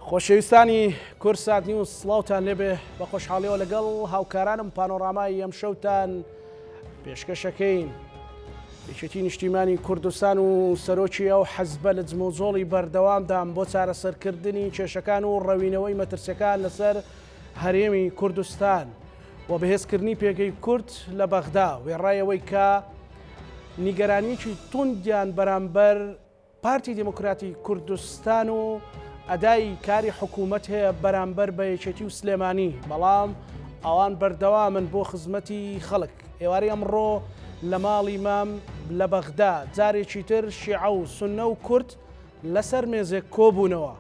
خۆشەویستانی کوردسات نیوز سڵاوتان لێبێ بە خۆشحاڵیەوە لەگەڵ هاوکارانم پانۆرامای ئەمشەوتان پێشکەشەکەین. یەکێتی نیشتیمانی کوردستان و سەرۆکی ئەو حەزبە لە جموجۆڵی بەردەوامدان بۆ چارەسەرکردنی کێشەکان و ڕەوینەوەی مەترسیەکان لەسەر هەرێمی کوردستان و بەهێزکردنی پێگەی کورد لە بەغدا وێڕای ئەوەی کە نیگەرانیەکی توندیان بەرامبەر پارتی دیموکراتی کوردستان و ئەدای کاری حکوومەت هەیە بەرامبەر بە یەکێتی و سلێمانی، بەڵام ئەوان بەردەوامن بۆ خزمەتی خەڵک. ئێوارەی ئەمڕۆ لە ماڵی مام لە بەغدا جارێکی تر شیعە و سوننە و کورد لەسەر مێزێک کۆبوونەوە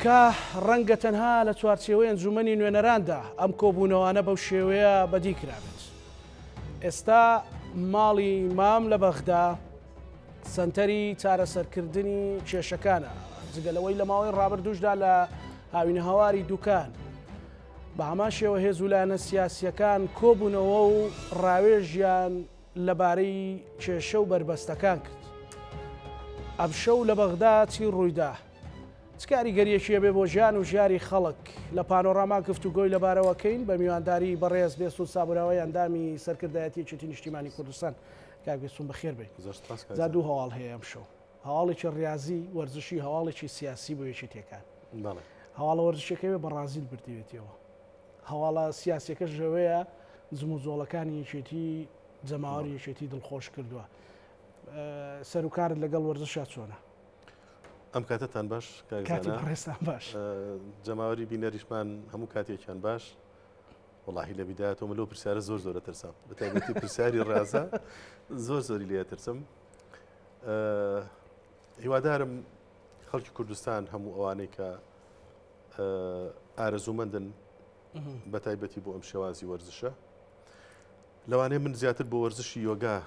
کە ڕەنگە تەنها لە چوارچێوەی ئەنجوومەنی نوێنەراندا ئەم کۆبوونەوانە بەو شێوەیە بەدی کرابێت. ئێستا ماڵی مام لە بەغدا سەنتەری چارەسەرکردنی کێشەکانە، جگە لەوەی لە ماوەی ڕابردووشدا لە هاوینەهەواری دوکان بە هەمان شێوە هێز و لایەنە سیاسییەکان کۆبوونەوە و ڕاوێژیان لەبارەی کێشە و بەربەستەکان کرد. ئەمشەو لە بەغدا چی ڕوویدا؟ چ کاریگەرییەکی ئەبێ بۆ ژیان و ژیاری خەڵک؟ لە پانۆراما گفتوگۆی لەبارەوە کەین بە میوانداری بەڕێز بێستون سابوراوەی ئەندامی سەرکردایەتی یەکێتی نیشتیمانی کوردستان. کاک بێستون بەخێر بێی. زۆر سپاس کاک جا زانا. دوو هەواڵ هەیە ئەمشەو. هەواڵێکی ڕیازی وەرزشی هەواڵێکی سیاسی بۆ یەکێتیەکان. بەڵێ. هەواڵە وەرزشیەکەی بەڕازیل بردوێتیەوە. هەواڵە سیاسیەکەش ئەوەیە جموجۆڵەکانی یەکێتی جەماوەری یەکێتی دڵخۆش کردووە. سەروکارت لەگەڵ وەرزشا چۆنە؟ ئەم کاتەتان باش کاک کاتی زانا. بەڕێزتان باش. جەماوەری بینەریشمان هەموو کاتێکیان باش. وەڵاهی لە بیدایەتەوە من لەو پرسیارە زۆر زۆر ئەترسام بە تایبەتی پرسیاری ڕازە زۆر زۆری لێ ئەترسم. هیوادارم خەڵکی کوردستان هەموو ئەوانەی کە ئارەزوومەندن بە تایبەتی بۆ ئەم شێوازی وەرزشە لەوانەیە من زیاتر بۆ وەرزشی یۆگا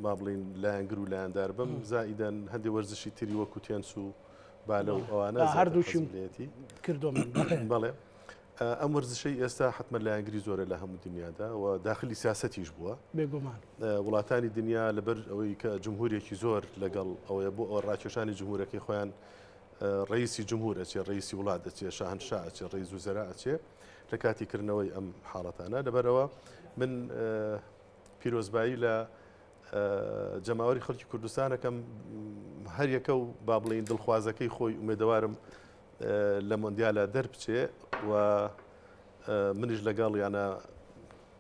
با بڵین لایەنگر و لایەندار بم زائیدەن هەندێک وەرزشی تری وەکو تێنس و بالە و ئەوانە هەردووشیم کردو بەڵێ ئەم وەرزشەی ئێستا حتمما لایەنگری زۆرە لە هەموو دنیادا و داخلی سیاسەتیش بووە بێگومان وڵاتانی دنیا لەبەر ئەوەی کە جمهورێکی زۆر لەگەڵ ئەوەیە بۆ ئەوە ڕاکێشانی جمهورەکەی خۆیان ڕئیسی جمهور ئەچێ ڕئیسی وڵات دەچێ شاهنشا ئەچێ ڕئیس وزەرا ئەچێ لە کاتی کردنەوەی ئەم حاڵەتانە لەبەرەوە من پیرۆزبایی لە جەماوەری خەڵکی کوردستانەکەم هەریەکە و با بڵین دڵخوازەکەی خۆی ئومێدەوارم لە مۆندیالە دەربچێ و منیش لەگەڵ یانە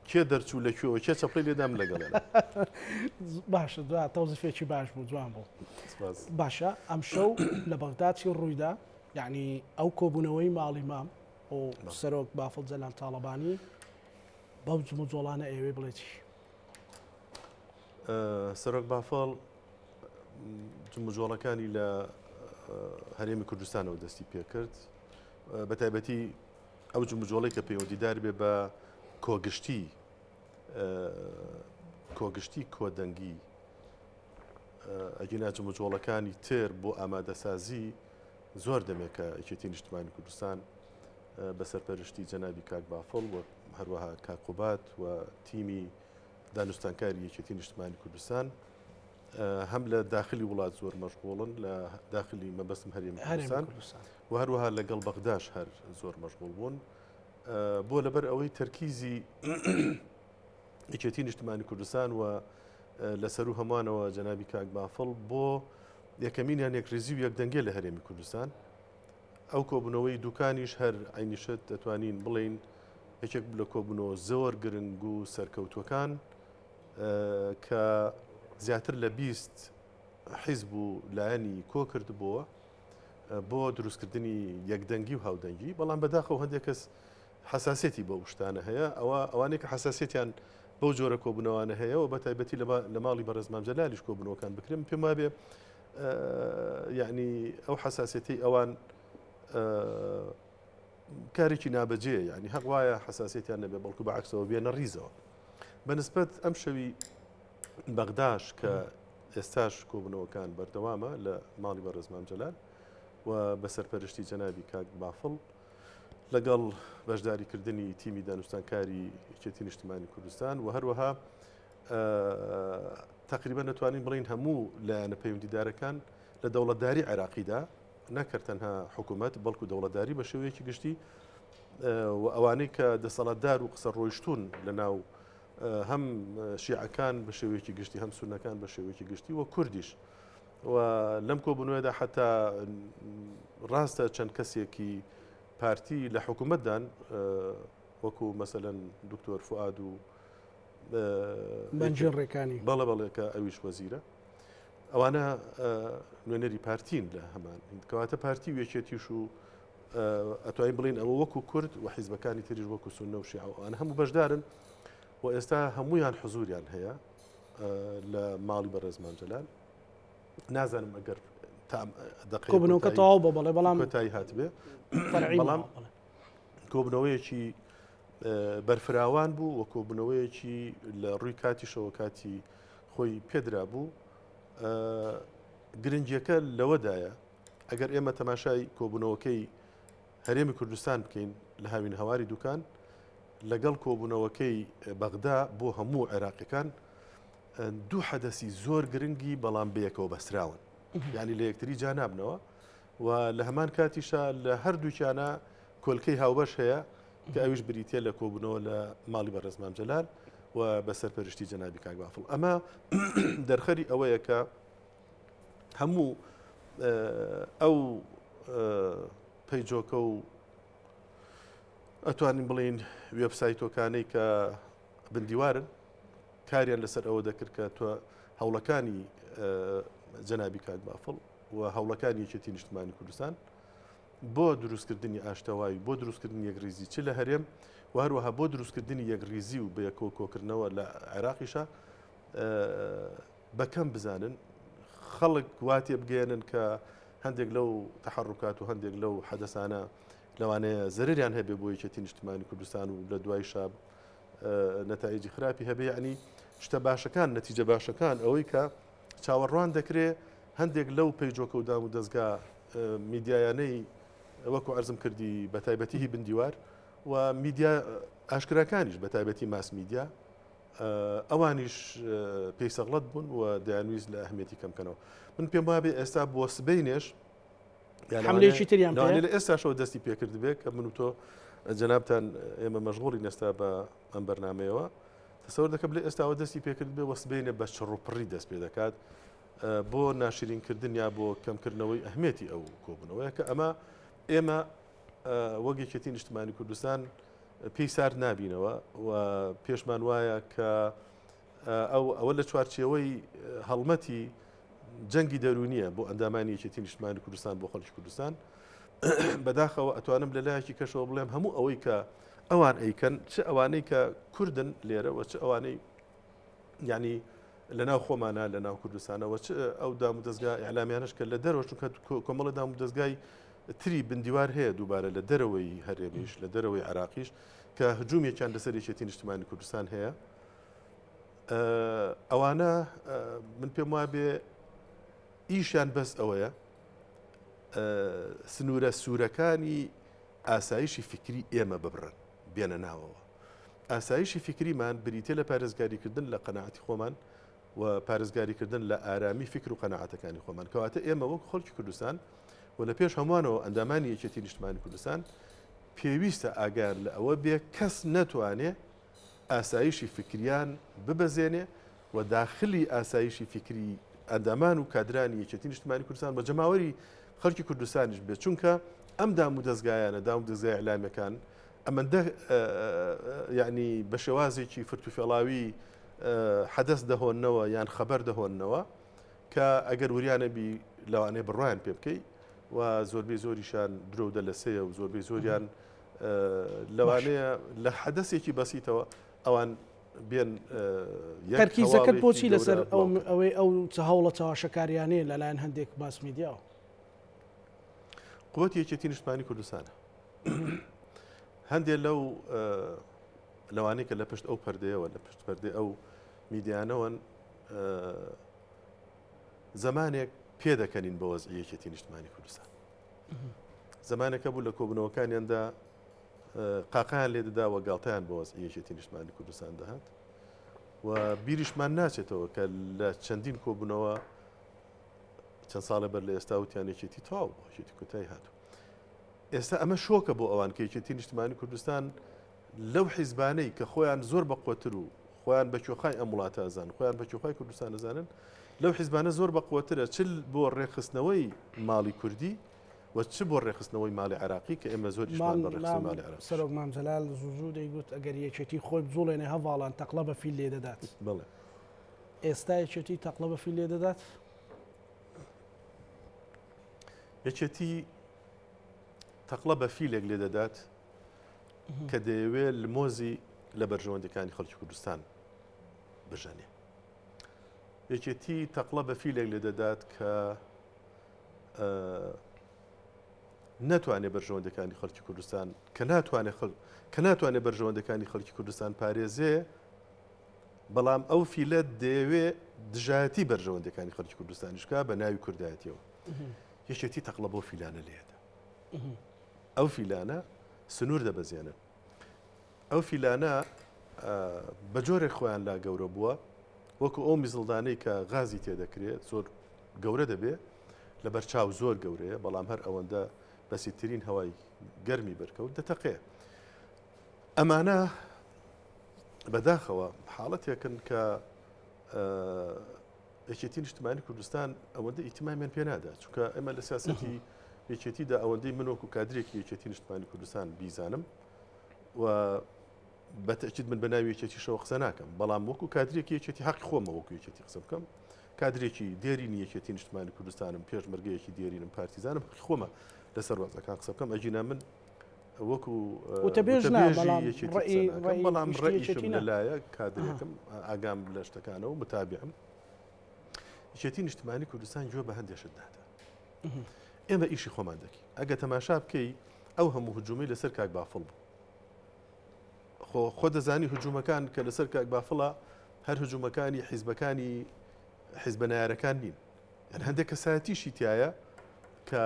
کێ دەرچوو لە کوێوە کێ چەپڵی لێدام لەگەڵ باشە دو تەوزیفێکی باش بوو جوان بوو باشە ئەم شەو لە بەغدا چی ڕوویدا یعنی ئەو کۆبوونەوەی ماڵی مام و سەرۆک بافڵ جەلال تاڵەبانی بەو جموجۆڵانە ئەیەوێ بڵێ چی؟ سەرۆک بافڵ جموجۆڵەکانی لە هەرێمی کوردستانەوە دەستی پێکرد بە تایبەتی ئەو جموجۆڵی کە پەیوەندیدار بێ بە کۆگشتی کۆگشتی کۆدەنگی ئەگینا جموجۆڵەکانی تر بۆ ئامادەسازی زۆر دەمێکە یەکێتی نیشتمانی کوردستان بە سەرپەرشتی جەنابی کاک بافڵ و هەروەها کاک قوباد و تیمی دانوستانکاری یەکێتی نیشتمانی کوردستان هەم لە داخلی وڵات زۆر مەشغوڵن لە داخلی مەبەستم هەرێمی کوردستان و هەروەها لەگەڵ بەغداش هەر زۆر مەشغوڵ بوون بۆ لەبەر ئەوەی تەرکیزی یەکێتی نیشتمانی کوردستان و لەسەرو هەمووانەوە جەنابی کاک بافڵ بۆ یەکەمینیان یەکریزی و یەکدەنگێ لە هەرێمی کوردستان ئەو کۆبوونەوەی دوکانیش هەر عەینی شت دەتوانین بڵێین یەکێک بوو لە کۆبوونەوە زۆر گرنگ و سەرکەوتووەکان کە زیاتر لە 20 حیزب و لایەنی کۆ کردبووە بۆ دروستکردنی یەکدەنگی و هاودەنگی بەڵام بەداخەوە هەندێک کەس حساسەتی بۆ شتانە هەیە ئەوە ئەوانەی کە حساسەتیان بەو جۆرە کۆبوونەوانە هەیە و بە تایبەتی لە ماڵی بەڕێز مام جەلالیش کۆبوونەوەکان بکرێن پێم وابێ یعنی ئەو حساسەتی ئەوان کارێکی نابەجێ یعنی هەق وایە حساسەتیان نەبێ بەڵکو بە عکسەوە بێنە ڕیزەوە بەنسبەت ئەم شەوی بەغداش کە ئێستاش کۆبنەوەکان بەردەوامە لە ماڵی بەڕێز مام جەلال و بە سەرپەرشتی جەنابی کاک بافڵ لەگەڵ بەشداریکردنی تیمی دانوستانکاری یەکێتی نیشتمانی کوردستان و هەروەها تقریبا دەتوانین بڵین هەموو لایەنە پەیوەندیدارەکان لە دەوڵەتداری عێراقیدا. نەکرد تەنها حکوومەت بەڵکو دەوڵەتداری بە شێوەیەکی گشتی و ئەوانەی کە دەسەڵاتدار و قسە ڕۆیشتون لە ناو هەم شیعەکان بە شێوەیەکی گشتی هەم سونەکان بە شێوەیەکی گشتی و کوردیش و لەم کۆبوونەوەدا حتا ڕاستە چەند کەسێکی پارتی لە حکوومەتدان وەکو مەسەلەن دکتۆر فوئاد و بەنجین ڕێکانی بەڵێ بەڵێ کە ئەویش وەزیرە ئەوانە نوێنەری پارتین لە هەمان کەواتە پارتی و یەکێتیش و ئەتوانین بڵین ئەوە وەکو کورد و حیزبەکانی تریش وەکو سوننە و شیعە ئەوانە هەموو بەشدارن و ئێستا هەمویان حزوریان هەیە لە ماڵی بەڕێز مام جەلال نازانم ئەگەر کۆبوونەوەکە تەواو بۆ بەڵێ بەڵام کۆتایی هاتبێ بەڵام کۆبنەوەیەکی بەرفراوان بوو و کۆبوونەوەیەکی لە ڕووی کاتیشەوە کاتی خۆی پێدرا بوو گرنگیەکە لەوەدایە ئەگەر ئێمە تەماشای کۆبوونەوەکەی هەرێمی کوردستان بکەین لە هاوین هەواری دوکان لەگەڵ کۆبوونەوەکەی بەغدا بۆ هەموو عێراقیەکان دوو حەدەسی زۆر گرنگی بەڵام بەیەکەوە بەستراون یعنی لە یەکتری جا نابنەوە و لە هەمان کاتیشا لە هەردووکیانە کۆلکەی هاوبەش هەیە کە ئەویش بریتە لە کۆبوونەوە لە ماڵی بەڕێز مام جەلال و بە سەرپەرشتی جەنابی کاک بافڵ ئەمە دەرخەری ئەوەیە کە هەموو ئەو پەیجۆکە و ئەتوانین بڵین وێبسایتۆکانەی کە بندیوارن کاریان لەسەر ئەوە دەکرد کە تۆ هەوڵەکانی جەنابی کاک بافڵ و هەوڵەکانی یەکێتی نیشتمانی کوردستان بۆ دروستکردنی ئاشتەوایی بۆ دروستکردنی یەکڕیزی چ لە هەرێم و هەروەها بۆ دروستکردنی یەکڕیزی و بەیەکەوە کۆکردنەوە لە عێراقیشە بەکەم بزانن خەڵک وا تێبگەیەنن کە هەندێک لەو تەحەڕوکات و هەندێک لەو حەدەسانە لەوانەیە زەرریان هەبێ بۆ یەکێتی نیشتمانی کوردستان و لە دوای شاب نەتایجی خراپی هەبێ یعنی شتە باشەکان نەتیجە باشەکان ئەوەی کە چاوەڕوان دەکرێ هەندێک لەو پەیجۆکە و دام و دەستگا میدیایانەی وەکو عەرزم کردی بە تایبەتی هی بندیوار و میدیا ئاشکراکانیش بە تایبەتی ماس میدیا ئەوانیش پێی سەغڵەت بوون و دەیانویست لە ئەهمیەتی کەم کەنەوە. من پێم وابێ ئێستا بۆ سبەینێش حملەیەکی تریان لەوانەیە لە ئێستاشەوە دەستی پێکرد بێ کە من و تۆ جەنابتان ئێمە مەشغوڵین ئێستا بە ئەم بەرنمەیەوە تەسەور دەکەم لە ئێستاوە دەستی پێکرد بێ وە سبەینێ بە چڕ و پڕی دەست پێ دەکات بۆ ناشرینکردن یا بۆ کەمکردنەوەی ئەهمیەتی ئەو کۆبوونەوەیە کە ئەمە ئێمە وەک یەکێتی نیشتمانی کوردستان پێی سارد نابینەوە و پێشمان وایە کە ئەو ئەوە لە چوارچێوەی هەڵمەتی جەنگی دەرونیە بۆ ئەندامانی یەکێتی نیشتمانی کوردستان بۆ خەڵکی کوردستان بەداخەوە ئەتوانم لە لایەکی کەشەوە بڵێم هەموو ئەوەی کە ئەوان ئەیکەن چ ئەوانەی کە کوردن لێرەوە چ ئەوانەی یعنی لە ناو خۆمانە لە ناو کوردستانەوە چ ئەو دام و دەستگا ئیعلامیانش کە لە دەرەوە چونکە کۆمەڵە دام و دەستگای تری بندیوار هەیە دووبارە لە دەرەوەی هەرێمیش لە دەرەوەی عراقیش کە هجوومێکیان لەسەر یەکێتی نیشتمانی کوردستان هەیە ئەوانە من پێم وابێ ئیشیان بەس ئەوەیە سنوورە سوورەکانی ئاسایشی فکری ئێمە ببڕن بێنە ناوەوە ئاسایشی فکریمان بریتە لە پارێزگاریکردن لە قەنەعەتی خۆمان و پارێزگاریکردن لە ئارامی فکر و قەناعەتەکانی خۆمان. کەواتە ئێمە وەک خەڵکی کوردستان و لە پێش هەمووانەوە ئەندامانی یەکێتی نیشتمانی کوردستان پێویستە ئاگایان لە ئەوە بێ کەس نەتوانێ ئاسایشی فکریان ببەزێنێ و داخلی ئاسایشی فکری ئەندامان و کادرانی یەکێتی نیشتمانی کوردستان بە جەماوەری خەڵکی کوردستانیش بێت چونکە ئەم دام و دەزگایانە دام و دەزگای ئیعلامیەکان ئەمەندە یعنی بە شێوازێکی فرتوفێڵاوی حەدەس دەهۆننەوە یان خەبەر دەهۆننەوە کە ئەگەر وریا نەبی لەوانەیە بڕوایان پێ بکەی و زۆربەی زۆریشان درۆ و دەلەسەیە و زۆربەی زۆریان لەوانەیە لە حەدەسێکی بەسیتەوە ئەوان بێن تەرکیزەکەت بۆچی لەسەر ئەوەی ئەو هەوڵە چاواشەکاریانەیە لەلایەن هەندێک باس میدیاوە قوتی یەکێتی نیشتمانی کوردستانە هەندێک لەو لەوانەی کە لە پشت ئەو پەردەیەوە لە پشت پەردەی ئەو میدیانەوەن زمانێک پێدەکەنین بە وەزعی یەکێتی نیشتمانی کوردستان زمانەکە بوو لە کۆبنەوەکانیاندا قاقیان لێ دەدا و گاڵتەیان بە وەزعی یەکێتی نیشتمانی کوردستان دەهات و بیریشمان ناچێتەوە کە لە چەندین کۆبوونەوە. چەند ساڵێ بەر لە ئێستا وتیان یەکێتی تەواو بوو، یەکێتی کۆتایی هاتوو. ئێستا ئەمە شۆکە بۆ ئەوان کە یەکێتی نیشتمانی کوردستان لەو حیزبانەی کە خۆیان زۆر بە قوتر و خۆیان بە کوێخای ئەم وڵاتە ئەزان، خۆیان بە کوێخای کوردستان ئەزانن، لەو حیزبانە زۆر بە قوترە چ بۆ ڕێکخستنەوەی ماڵی کوردی و چ بۆ ڕێکخستنەوەی ماڵی عێراقی کە ئێمە زۆر ئیشمان بە ڕێکخستنەوەی ماڵی عێراقیش. سەرۆک مام جەلال زوو زوو دەیگوت ئەگەر یەکێتی خۆی بجوڵێنێ هەڤاڵان تەقڵە بە فیل لێ دەدات. بەڵێ. ئێستا یەکێتی تەقڵە بە فیل لێ دەدات؟ یەکێتی تەقڵە بە فیلێک لێ دەدات کە دەیەوێ لمۆزی لە بەرژەوەندەکانی خەڵکی کوردستان بژەنێ. یەکێتی تەقڵە بە فیلێک لێ دەدات کە ناتوانێت بەرژەوەندەکانی خەڵکی کوردستان کە ناتوانێت خەڵ کە ناتوانێت بەرژەوەندەکانی خەڵکی کوردستان پارێزێ بەڵام ئەو فیلە دەیەوێ دژایەتی بەرژەوەندەکانی خەڵکی کوردستانیش بکا بە ناوی کوردایەتیەوە. یەکێتی تەقڵە بۆ فیلانە لێدا. ئەو فیلانە سنوور دەبەزێنن. ئەو فیلانە بە جۆرێک خۆیان لا گەورە بووە وەکو ئەو میزڵدانەی کە غازی تێدەکرێت زۆر گەورە دەبێ لەبەر چاو زۆر گەورەیە بەڵام هەر ئەوەندە بەسیترین هەوای گەرمی بەرکەوت دەتەقێ. ئەمانە بەداخەوە حاڵەتێکن کە یەکێتی نیشتمانی کوردستان ئەوەندە ئیتمامیان پێ نادا چونکە ئێمە لە سیاسەتی یەکێتیدا ئەوەندەی من وەکو کادرێکی یەکێتی نیشتمانی کوردستان بیزانم و بە تەئکید من بە ناوی یەکێتیشەوە قسە ناکەم بەڵام وەکو کادرێکی یەکێتی حەقی خۆمە وەکو یەکێتی قسە بکەم کادرێکی دێرینی یەکێتی نیشتمانی کوردستانم پێشمەرگەیەکی دێرینم پارتیزانم حەقی خۆمە لەسەر وەزعەکان قسە بکەم ئەگینا من وەکو وتەبێژ نا بەڵام ڕەئی بەڵام ڕەئیشم لەلایە کادرێکم ئاگام لە شتەکانە و متابعم یەکێتی نیشتمانی کوردستان گوێ بە هەندێک شت نادا ئێمە ئیشی خۆمان دەکەین ئەگە تەماشا بکەی ئەو هەموو هجومی لەسەر کاک بافڵ بوو خۆ خۆ دەزانی هجومەکان کە لەسەر کاک بافڵە هەر هجومەکانی حیزبەکانی حیزبە نارەکان نین یان هەندێک کەسایەتیشی تایە کە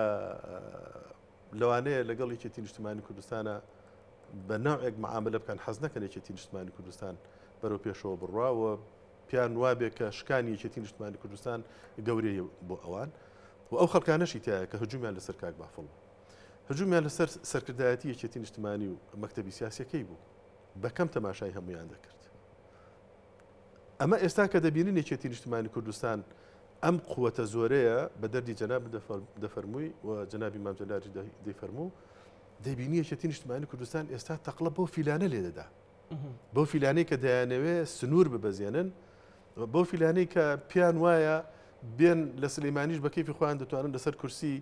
لەوانەیە لەگەڵ یەکێتی نیشتمانی کوردستانە بە نەوعێک معاملە بکەن حەز نەکەن یەکێتی نیشتمانی کوردستان بەرەو پێشەوە بڕوا و پێیان وابێ کە شکانی یەکێتی نیشتمانی کوردستان گەورەیە بۆ ئەوان و ئەو خەڵکانەشی تایە کە هجومیان لەسەر کاک بافڵ بوو هجومیان لەسەر سەرکردایەتی یەکێتی نیشتمانی و مەکتەبی سیاسەکەی بوو بەکەم تەماشای هەمویان دەکرد ئەمە ئێستا کە دەبینن یەکێتی نیشتمانی کوردستان ئەم قوتە زۆرەیە بە دەردی جەناب دەفەرمووی و جەنابی مام جەلالیش دەیفەرموو دەبینی یەکێتی نیشتمانی کوردستان ئێستا تەقلە بەو فیلانە لێ دەدا بەو فیلانەی کە دەیانەوێ سنوور ببەزێنن بەو فیلانەی کە پێیان وایە بێن لە سلەیمانیش بە کەیفی خۆیان دەتوانن لەسەر کورسی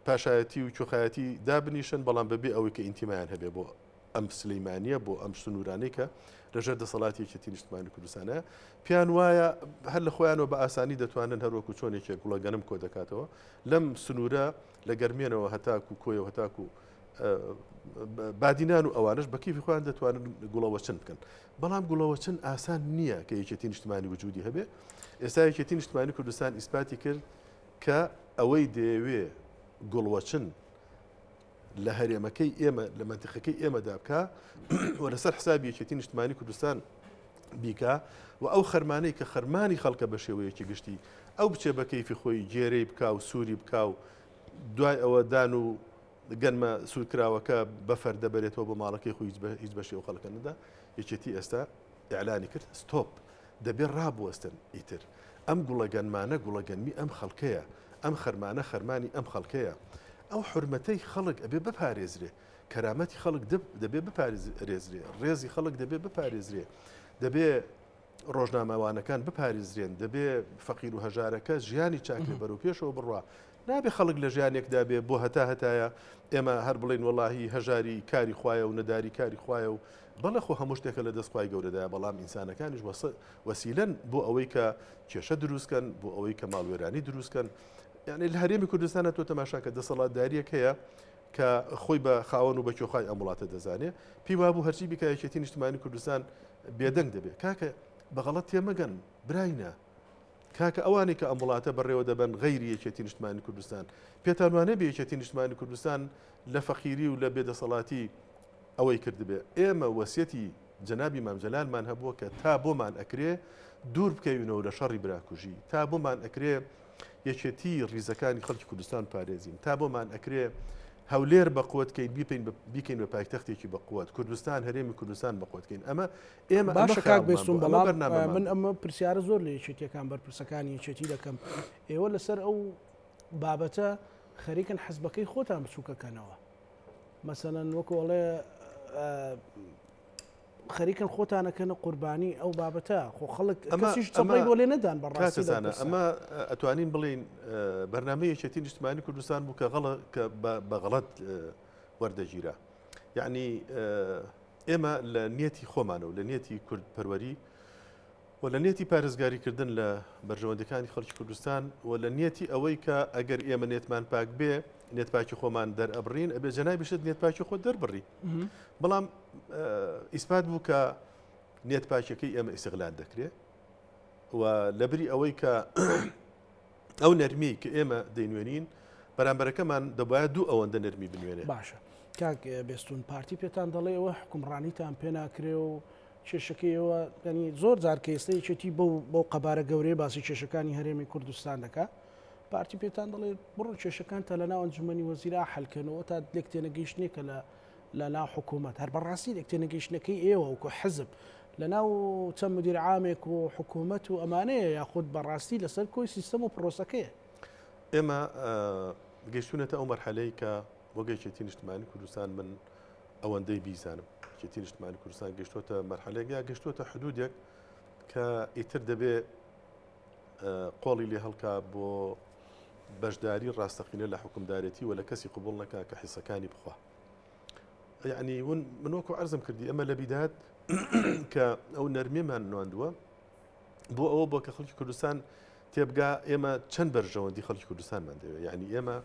پاشایەتی و کوێخایەتی دابنیشن بەڵام بەبێ ئەوەی کە ئینتیمایان هەبێ بۆ ئەم سلیمانیە بۆ ئەم سنوورانەی کە لەژێر دەسەڵاتی یەکێتی نیشتمانی کوردستانە پێیان وایە هەر لە خۆیانەوە بە ئاسانی دەتوانن هەروەکو چۆن یەکێک گوڵە گەنم کۆ دەکاتەوە لەم سنوورە لە گەرمێنەوە هەتاکو کۆیە و هەتاکو بادینان و ئەوانش بە کیفی خۆیان دەتوانن گوڵەوەچن بکەن بەڵام گوڵەوەچن ئاسان نییە کە یەکێتی نیشتمانی وجودی هەبێ ئێستا یەکێتی نیشتمانی کوردستان ئیسپاتی کرد کە ئەوەی دەیەوێ گوڵوەچن لە هەرێمەکەی ئێمە لە مەنتیقەکەی ئێمەدا بکا و لەسەر حسابی یەکێتی نیشتمانی کوردستان بیکا و ئەو خەرمانەی کە خەرمانی خەڵکە بە شێوەیەکی گشتی ئەو بچێ بە کەیفی خۆی گێرەی بکا و سووری بکا و دوای ئەوە دان و گەنمە سوورکراوەکە بە فەردە بەرێتەوە بۆ ماڵەکەی خۆی هیچ بەشی ئەو خەڵکە نەدا یەکێتی ئێستا ئیعلانی کرد ستۆپ دەبێ ڕابوەستن ئیتر ئەم گوڵە گەنمانە گوڵە گەنمی ئەم خەڵکەیە ئەم خەرمانە خەرمانی ئەم خەڵکەیە ئەو حورمەتەی خەڵک ئەبێ بپارێزرێ کەرامەتی خەڵک دەبێ بپارێزرێ ڕێزی خەڵک دەبێ بپارێزرێ دەبێ ڕۆژنامەوانەکان بپارێزرێن، دەبێ فەقیر و هەژارەکە ژیانی چاکرێ بەرەو پێشەوە بڕوا. نابێ خەڵک لە ژیانێکدا بێ بۆ هەتا هەتایە ئێمە هەر بڵێین وەڵاهی هەژاری کاری خوایە و نەداری کاری خوایە و بەڵێ خۆ هەموو شتێکە لە دەست خوای گەورەدایە بەڵام ئینسانەکانیش وەسیلەن بۆ ئەوەی کە کێشە دروستکەن بۆ ئەوەی کە ماڵوێرانی دروستکەن یعنی لە هەرێمی کوردستانە تۆ تەماشاکە دەسەڵاتداریەک هەیە کە خۆی بە خاوەن و بە کێخای ئەم وڵاتە دەزانێ پێی وابوو هەرچی بیکا یەکێتی نیشتمانی کوردستان بێدەنگ دەبێت کاکە بە غەڵەت تێمەگەن براینە کاکە ئەوانەی کە ئەم وڵاتە بەڕێوە دەبەن غەیری یەکێتی نیشتمانی کوردستان پێتان وانە بێ یەکێتی نیشتمانی کوردستان لە فەقیری و لە بێدەسەڵاتی ئەوەی کردبێ ئێمە وەسیەتی جەنابی مام جەلالمان هەبووە کە تا بۆمان ئەکرێ دوور بکەوینەوە لە شەڕی براکوژی تا بۆمان ئەکرێ. یەکێتی ڕیزەکانی خەڵکی کوردستان پارێزین، تا بۆمان ئەکرێ هەولێر بە قوت کەین، بیپین بیکەین بە پایتەختێکی بە قوت، کوردستان هەرێمی کوردستان بە قوت کەین. ئەمە ئێمە باشە کاک بێستون، بەڵام من ئەمە پرسیارە زۆر لە یەکێتیەکان بەرپرسەکانی یەکێتی دەکەم، ئێوە لەسەر ئەو بابەتە خەریکن حزبەکەی خۆتان بچووکەکەنەوە. مەسەلەن وەکو ئەڵێ خەریکن خۆتانەکەنە قوربانی ئەو بابەتە خۆ خەڵک کەسیش چەپڵەی بۆ لێ نەدان بەڕاستی زانە ئەمە ئەتوانین بڵین بەرنامەی یەکێتی نیشتمانی کوردستان بوو کە غەڵە کە بە غەڵەت وەردەگیرا یعنی ئێمە لە نیەتی خۆمانەوە لە نیەتی کورد پەروەری و لە نیەتی پارێزگاری کردن لە بەرژەوەندیەکانی خەڵکی کوردستان و لە نیەتی ئەوەی کە ئەگەر ئێمە نێتمان پاک بێ نێتپاکی خۆمان دەرئەبڕین ئەبێ جەنابیشت نێتپاکی خۆت دەربڕی بەڵام ئیسپات بوو کە نێتپاکیەکەی ئێمە ئیسغلال دەکرێ و لەبری ئەوەی کە ئەو نەرمی کە ئێمە دەینوێنین بەرامبەرەکەمان دەبایە دوو ئەوەندە نەرمی بنوێنێ. باشە کاک بێستون پارتی پێتان دەڵێ ئەوە حکومڕانیتان پێ ناکرێ و کێشەکەی ئێوە یانی زۆر جار کە ئێستا یەکێتی بەو بەو قەبارە گەورەیە باسی کێشەکانی هەرێمی کوردستان دەکا پارتی پێتان دەڵێ بڕۆ کێشەکانتان لە ناو ئەنجومەنی وەزیرا حەلکەنەوە تا لێک تێنەگەیشتنێکە لە لە ناو حکوومەت هەر بەڕاستی لێک تێنەگەیشتنەکەی ئێوە وەکو حزب لە ناو چەند مدیر عامێک و حکوومەت و ئەمانەیە یاخود بەڕاستی لەسەر کۆی سیستەم و پرۆسەکەیە. ئێمە گەیشتونەتە ئەو مەرحەلەی کە وەک یەکێتی نیشتمانی کوردستان من ئەوەندەی بیزانم یەکێتی نیشتمانی کوردستان گەشتۆتە مەرحەلێک یا گەشتۆتە حدودێک کە ئیتر دەبێ قۆڵی لێ هەڵکا بۆ بەشداری ڕاستەقینە لە حکومدارێتی و لە کەسی قوبڵ نەکا کە حیسەکانی بخوا یعنی من وەکو عرضم کردی ئەمە لە بیدات کە ئەو نەرمیمان نواندووە بۆ ئەوە بۆ کە خەڵکی کوردستان تێبگا ئێمە چەند بەرژەوەندی خەڵکی کوردستانمان دەوێت یعنی ئێمە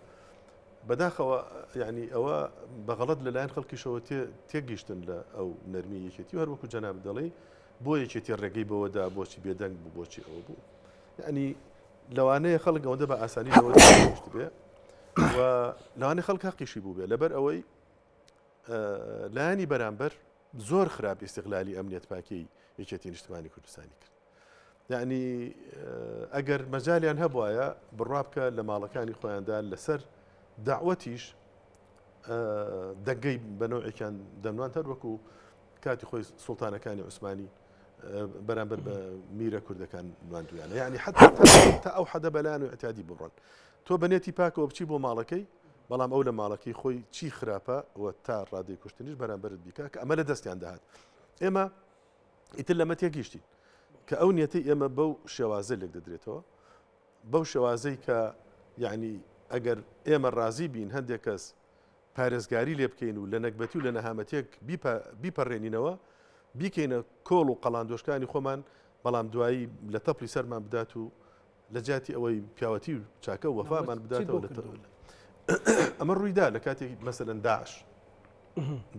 بەداخەوە یعنی ئەوە بە غەڵەت لەلایەن خەڵکیشەوە تێگەیشتن لە ئەو نەرمی یەکێتی و هەروەکو جەناب دەڵێی بۆ یەکێتی ڕێگەی بەوەدا بۆچی بێدەنگ بوو بۆچی ئەوە بوو یعنی لەوانەیە خەڵک ئەوەندە بە ئاسانی لەوە تێگەیشت بێ و لەوانەیە خەڵک هەقیشی بوو بێ لەبەر ئەوەی لایەنی بەرامبەر زۆر خراپ ئیستغلالی ئەمنیەت پاکی یەکێتی نیشتمانی کوردستانی کرد یعنی ئەگەر مەجالیان هەبواە بڕوا بکە لە ماڵەکانی خۆیاندا لەسەر داوەتیش دەنگەی بە نەوعێکیان دەنوان هەر وەکو کاتی خۆی سوڵتانەکانی عوسمانی بەرامبەر بە میرە کوردەکان نواندویانە یعنی حتا تا ئەو حەدە بەلایەن و اعتیادی بڕۆن تۆ بەنێتی پاکەوە بچی بۆ ماڵەکەی بەڵام ئەو لە ماڵەکەی خۆی چی خراپە و تا ڕادەی کوشتنیش بەرامبەرت بیکا کە ئەمە لە دەستیان دەهات ئێمە ئیتر لەمە تێگەیشتین کە ئەو نیەتەی ئێمە بەو شێوازە لێک دەدرێتەوە بەو شێوازەی کە یعنی ئەگەر ئێمە ڕازی بین هەندێک کەس پارێزگاری لێ بکەین و لە نەگبەتی و لە نەهامەتێک بیپەڕێنینەوە بیکەینە کۆڵ و قەڵاندۆشکانی خۆمان بەڵام دوایی لە تەپلی سەرمان بدات و لە جیاتی ئەوەی پیاوەتی و چاکە و وەفامان بداتەوە لە ئەمە ڕوویدا لە کاتێک مەسەلەن داعش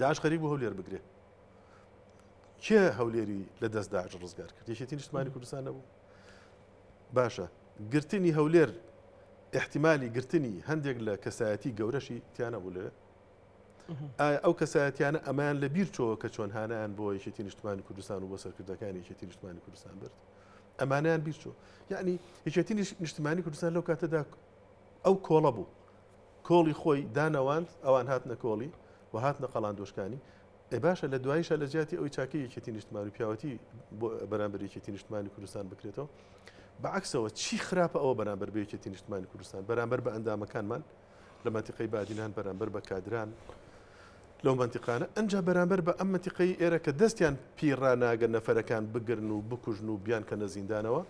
داعش خەریک بوو هەولێر بگرێ کێ هەولێری لە دەست داعش ڕزگار کرد یەکێتی نیشتمانی کوردستان نەبوو باشە گرتنی هەولێر احتیممالی گرتنی هەندێک لە کەسایەتی گەورەشی تیانە بوو لەوێ ئایا ئەو کەسایەتیانە ئەمەیان لە بیر چۆوە کە چۆن هانایان بۆ یەکێتی نیشتمانی کوردستان و بۆ سەرکردەکانی یەکێتی نیشتمانی کوردستان برد ئەمانیان بیر چۆ یعنی یەکێتی نیشتمانی کوردستان لەو کاتەدا ئەو کۆڵە بوو کۆڵی خۆی دانەواند ئەوان هاتنە کۆڵی و هاتنە قەڵاندۆشکانی ئێ باشە لە دواییشە لە جیاتی ئەوی چاکەی یەکێتی نیشتمان و پیاوەتی بۆ بەرامبەر یەکێتی نیشتمانی کوردستان بکرێتەوە بەعکسەوە چی خراپە ئەوە بەرامبەر بە یەکێتی نیشتمانی کوردستان بەرامبەر بە ئەندامەکانمان لە مەنتیقەی بادینان بەرامبەر بە کادران لەو مەنتیقانە ئەنجا بەرامبەر بە ئەم مەنتیقەی ئێرە کە دەستیان پی ڕاناگەن نەفەرەکان بگرن و بکوژن و بیانکەنە زیندانەوە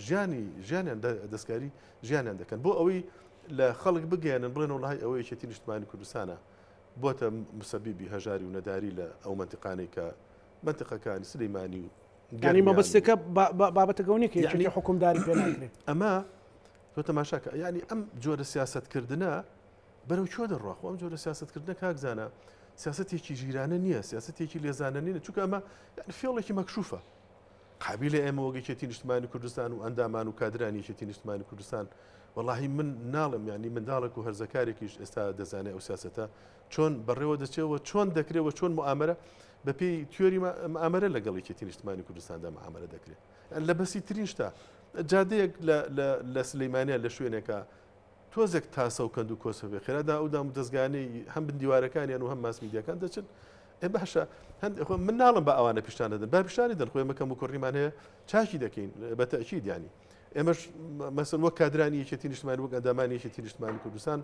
ژیانی ژیانیان دەستکاری ژیانیان دەکەن بۆ ئەوەی لە خەڵک بگەیەنن بڵێن وڵی ئەوە یەکێتی نیشتمانی کوردستانە بۆتە مسەبیبی هەژاری و نەداری لە ئەو مەنتیقانەی کە مەنتیقەکانی سلیمانی و یانی مەبەستەکە بابەتەکە نییە کە یەکێتی حکومداری پێ ناکرێت ئەمە تۆ تەماشاکە یعنی ئەم جۆرە سیاستکردنە بەرەو کوێ دەڕوا خۆ ئەم جۆرە سیاستکردنە کاک زانا سیاستێکی ژیرانە نییە سیاستێکی لێزانە نییە چونکە ئەمە یعنی فێڵێکی مەکشوفە قابیلە ئێمە وەک یەکێتی نیشتمانی کوردستان و ئەندامان و کادرانی یەکێتی نیشتمانی کوردستان وەڵاهی من ناڵێم یعنی منداڵێک و هەرزەکارێکیش ئێستا دەزانێت ئەو سیاسەتە چۆن بەڕێوە دەچێەوە چۆن دەکرێەوە چۆن معامەرە بەپێی تیۆری معامەرە لەگەڵ یەکێتی نیشتمانی کوردستاندا معامەرە دەکرێت لە بەسیترین شتا. جادەیەک لە سلەیمانیا لە شوێنێکە تۆزێک تاسە و کەند و کۆسە بێ خێرا دا ئەو دام و دەستگانەی هەم بن دیوارەکانیان و هەم ماس میدیاکان دەچن. ئێ باشە هەند خۆ من ناڵم بە ئەوانە پیشان دەدەن با پیشانی دەن خۆ ئێمە کەم و کوڕیمان هەیە چاکی دەکەین بە تەئکید یانی ئێمەش مەسەن وەک کادرانی یەکێتی نیشتمانی وەک ئەندامانی یەکێتی نیشتمانی کوردستان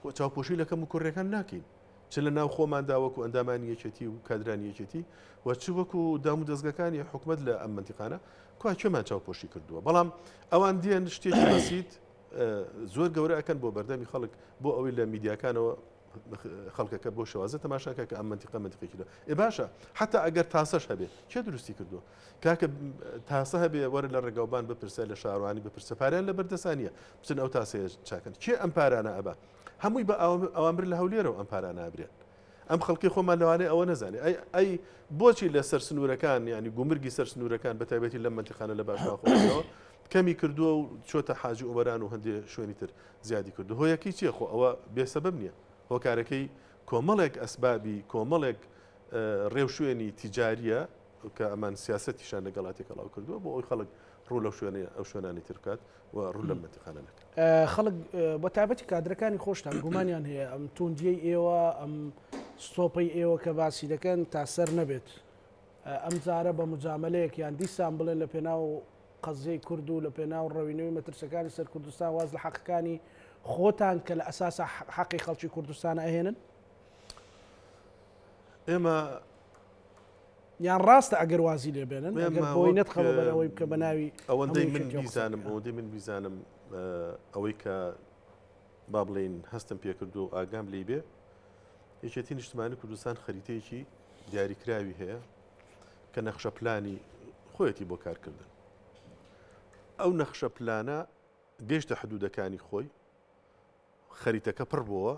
خۆ چاوپۆشی لە کەم و کوڕیەکان ناکەین چ لە ناو خۆماندا وەکو ئەندامانی یەکێتی و کادرانی یەکێتی و چ وەکو دام و دەستگەکانی حکومت لە ئەم منتیقانە کوا کوێمان چاوپۆشی کردووە بەڵام ئەوان دێن شتێکی بەسیت زۆر گەورە ئەکەن بۆ بەردەمی خەڵک بۆ ئەوەی لە میدیاکانەوە خەڵکەکە بۆ شێوازە تەماشاکە کە ئەم منتیقە منتیقێکی لە ئێ باشە حتا ئەگەر تاسەش هەبێ کێ دروستی کردووە کاکە تاسە هەبێ وەرە لە ڕێگاوبان بپرسە لە شارەوانی بپرسە پاریان لە بەردەسانیە بچن ئەو تاسەیە چاکەن کێ ئەم پارانە ئەبا هەمووی بە ئەوامر لە هەولێرەوە ئەم پارانە ئەبرێن ئەم خەڵکی خۆمان لەوانەیە ئەوە نەزانێ ئەی ئەی بۆچی لە سەر سنوورەکان ینی گومرگی سەر سنوورەکان بە تایبەتی لەم منتیقانە لە باشماخۆەوە کەمی کردووە و چۆتە حاجی ئۆمەران و هەندێ شوێنی تر زیادی کردو هۆیەکەی چیە خۆ ئەوە بێسەبەب نییە هۆکارەکەی کۆمەڵێک ئەسبابی کۆمەڵێک ڕێوشوێنی تیجاریە کە ئەمان سیاسەتیشان لەگەڵا تێکەڵاو کردووە بۆ ئەوی خەڵک ڕوو لەو شوێنە ئەو شوێنانی تر بکات و ڕوو لەم مەنتیقانە نەکات. خەڵک بە تایبەتی کادرەکانی خۆشتان گومانیان هەیە ئەم توندیەی ئێوە ئەم ستۆپەی ئێوە کە باسی دەکەن تا سەر نەبێت ئەم جارە بە مجاملەیەک یان دیسان بڵێن لە پێناو قەزیەی کورد و لە پێناو ڕەوینەوەی مەترسەکانی سەر کوردستان واز لە حەقەکانی خۆتان کە لە ئەساسا حەقی خەڵکی کوردستانە ئەهێنن؟ ئێمە یان ڕاستە ئەگەر وازی لێ بێنن ئەگەر بۆی نەتخەوە بەرەوەی بکە بە ناوی ئەوەندەی من بیزانم ئەوەندەی من بیزانم ئەوەی کە با بڵین هەستم پێکردو و ئاگام لی بێ یەکێتی نیشتمانی کوردستان خەریتەیەکی دیاریکراوی هەیە کە نەخشە پلانی خۆیەتی بۆ کارکردن ئەو نەخشە پلانە گەیشتە حدودەکانی خۆی خەریتەکە پڕ بۆوە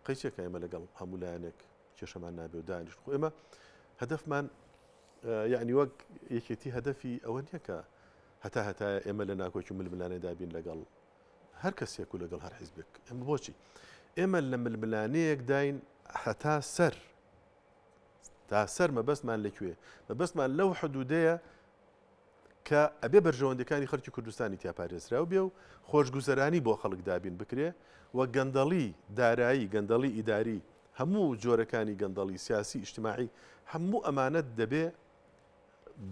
قەیچێکە ئێمە لەگەڵ هەموو لایەنێک کێشەمان نابێ و دانیشت خۆ ئێمە هەدەفمان یعنی وەک یەکێتی هەدەفی ئەوە نییە کە هەتا هەتایە ئێمە لە ناکۆکی ململانێدا بین لەگەڵ هەر کەسێک و لەگەڵ هەر حیزبێک ئێمە بۆچی ئێمە لە ململانەیەکداین هەتا سەر تا سەر مەبەستمان لەکوێ مەبەستمان لەو حدودەیە کە ئەبێ بەرژەوەندیەکانی خەڵکی کوردستانی تیا پارێزراو بێ و خۆشگوزەرانی بۆ خەڵک دابین بکرێ و گەندەڵی دارایی، گەندەڵی ئیداری، هەموو جۆرەکانی گەندەڵی سیاسی، ئیجتماعی، هەموو ئەمانە دەبێ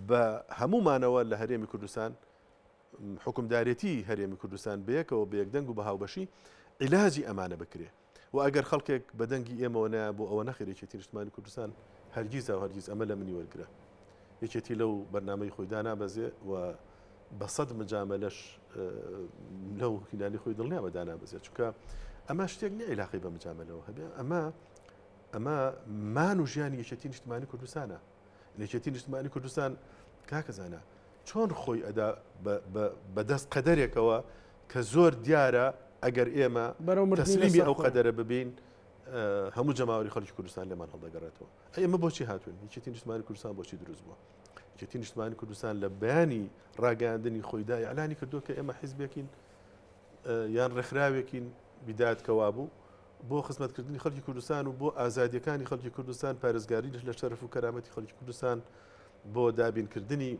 بە هەموومانەوە لە هەرێمی کوردستان حوکمدارێتی هەرێمی کوردستان بەیەکەوە بە یەکدەنگ و بە هاوبەشی عیلاجی ئەمانە بکرێ. و ئەگەر خەڵکێک بە دەنگی ئێمەوە نایە بۆ ئەوە نەخێر یەکێتی نیشتمانی کوردستان هەرگیزا و هەرگیز ئەمە لە منی وەرگرە یەکێتی لەو بەرنامەی خۆی دانابەزێ و بە سەد مجامەلەش لەو هینانی خۆی دڵنیا بە دانابەزێت چونکە ئەمە شتێک نییە عیلاقەی بە مجامەلەوە هەبێ ئەمە ئەمە مان و ژیانی یەکێتی نیشتمانی کوردستانە یەکێتی نیشتمانی کوردستان کاکە زانا چۆن خۆی ئەدا بەدەست قەدەرێکەوە کە زۆر دیارە ئەگەر ئێمە تەسلیمی ئەو قەدەرە ببین هەموو جەماوەری خەڵکی کوردستان لێمان هەڵدەگەڕێتەوە ئێمە بۆچی هاتوون یەکێتی نیشتمانی کوردستان بۆچی دروست بووە یەکێتی نیشتمانی کوردستان لە بەیانی ڕاگەیاندنی خۆیدا ئیعلانی کردووە کە ئێمە حیزبێکین یان ڕێکخراوێکین بیدات کەوابوو بۆ خزمەتکردنی خەڵکی کوردستان و بۆ ئازادیەکانی خەڵکی کوردستان پارێزگاری لە شەرف و کەرامەتی خەڵکی کوردستان بۆ دابینکردنی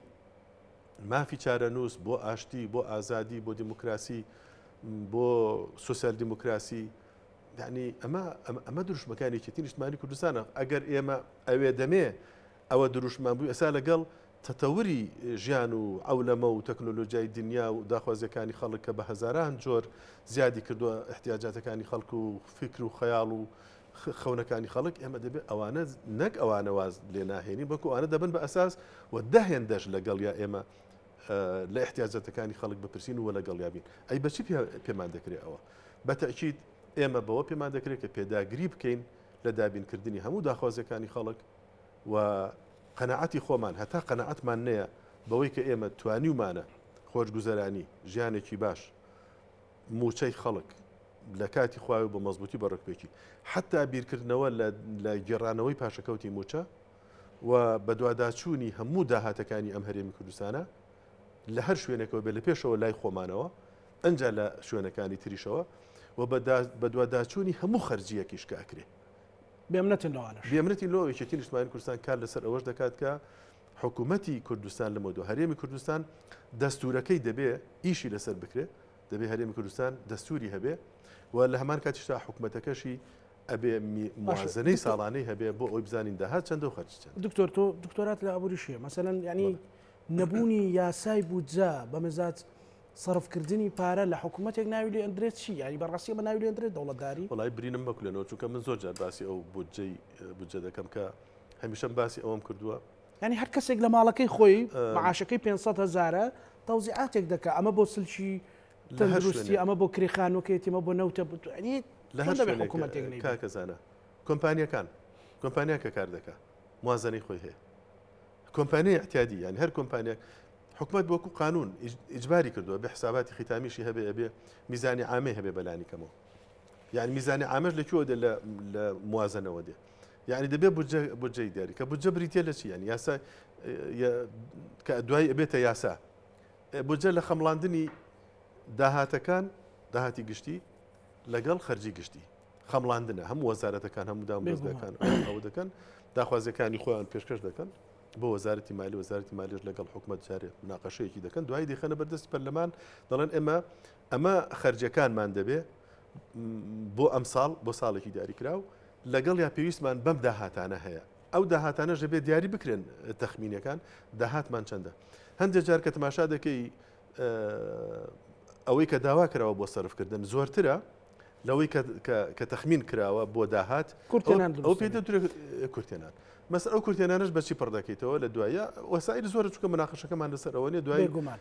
مافی چارەنووس بۆ ئاشتی بۆ ئازادی بۆ دیموکراسی بۆ سوسیال دیموکراسی یعنی ئەمە ئەمە دروشمەکانی یەکێتی نیشتمانی کوردستانە ئەگەر ئێمە ئەوێ دەمێ ئەوە دروشمان بوو ئێستا لەگەڵ تەتەوری ژیان و عەولەمە و تەکنۆلۆجیای دنیا و داخوازیەکانی خەڵک کە بە هەزاران جۆر زیادی کردووە ئیحتیاجاتەکانی خەڵک و فیکر و خەیاڵ و خەونەکانی خەڵک ئێمە دەبێت ئەوانە نەک ئەوانە واز لێ ناهێنین بەڵکو ئەوانە دەبن بە ئەساس و دە هێندەش لەگەڵیا ئێمە لە ئیحتیاجاتەکانی خەڵک بپرسین و لەگەڵیا بین ئەی بەچی پێمان دەکرێت ئەوە بە تەئکید ئێمە بەوە پێمان دەکرێت کە پێداگری بکەین لە دابینکردنی هەموو داخوازیەکانی خەڵک و قەناعەتی خۆمان هەتا قەناعەتمان نەیە بەوەی کە ئێمە توانیومانە خۆشگوزەرانی، ژیانێکی باش، مووچەی خەڵک لە کاتی خۆی و بە مەزبووتی بە ڕێکوپێکی، حەتا بیرکردنەوە لە لە گێڕانەوەی پاشەکەوتی مووچە و بەدواداچوونی هەموو داهاتەکانی ئەم هەرێمی کوردستانە لە هەر شوێنێکەوە بێ لە پێشەوە لای خۆمانەوە ئەنجا لە شوێنەکانی تریشەوە و بەدواداچوونی هەموو خەرجییەکیش کە ئەکرێ. بێمنەتن لەوانەش. بێمنەتین لۆ یەکێتی نیشتمانی کوردستان کار لەسەر ئەوەش دەکات کە حکوومەتی کوردستان لەمە دو هەرێمی کوردستان دەستورەکەی دەبێ ئیشی لەسەر بکرێ دەبێ هەرێمی کوردستان دەستوری هەبێ و لە هەمان کاتیشدا حکوومەتەکەشی ئەبێ موازنەی ساڵانەی هەبێ بۆ ئەوی بزانین داهات چەندە و خەرج چەند. دکتۆر تۆ دکتۆرات لە ئابووریش هەیە مەسەلەن یعنی نەبوونی یاسای بودجە بە مەزاج سەرفکردنی پارە لە حکوومەتێک ناوی لێ ئەندرێت چی یعنی بەڕاستی ئەمە ناوی لێ ئەندرێت دەوڵەتداری؟ وەڵای برینم مەکولێنەوە چونکە من زۆر جار باسی ئەو بودجەی بودجە دەکەم کە هەمیشەم باسی ئەوەم کردووە. یعنی هەر کەسێک لە ماڵەکەی خۆی معاشەکەی 500 هەزارە تەوزیعاتێک دەکا ئەمە بۆ سلکی تەندروستی ئەمە بۆ کرێ خانووەکەیەتی ئەمە بۆ نەوتە یعنی لە هەر شوێنێک حکوومەتێک نەیبێت. کاکە زانا کۆمپانیەکان کۆمپانیا کە کار دەکا موازنەی خۆی هەیە کۆمپانیای اعتیادی یعنی هەر کۆمپانیاک حکومت وەکو قانون ئیجباری کردووە بە حساباتی ختامیشی هەبێ ئەبێ میزانی عامەی هەبێ بەلانی کەمەوە یعنی میزانی عامەش لە کوێوە دێ لە موازنەوە دێ یعنی دەبێ بودجە بودجەی دیاری کە بودجە بریتە لە چی یعنی یاسا کە دوای ئەبێتە یاسا بودجە لە خەمڵاندنی داهاتەکان داهاتی گشتی لەگەڵ خەرجی گشتی خەمڵاندنە هەموو وەزارەتەکان هەموو دامودەزگاکان ئەوە دەکەن داخوازیەکانی خۆیان پێشکەش دەکەن بۆ وەزارەتی مالی وەزارەتی مالیش لەگەڵ حکومەت جارێ مناقەشەیەکی دەکەن دوای دەخەنە بەردەستی پەرلەمان دەڵێن ئێمە ئەمە خەرجەکانمان دەبێ بۆ ئەم ساڵ بۆ ساڵێکی دیاریکراو لەگەڵ یا پێویستمان بەم داهاتانە هەیە ئەو داهاتانەش دەبێت دیاری بکرێن تەخمینەکان داهاتمان چەندە هەندێک جار کە تەماشا دەکەی ئەوەی کە داوا کراوە بۆ سەرفکردن زۆرترە لەوەی کە تەخمین کراوە بۆ داهات ئەو پێ دەدرێت کورتێنان مەس ئەو کورتێنانش بەچی پڕ دەکەیتەوە لە دوایە وەسائل زۆرە چونکە مناقشەکەمان لەسەر ئەوە نیە دوای گومان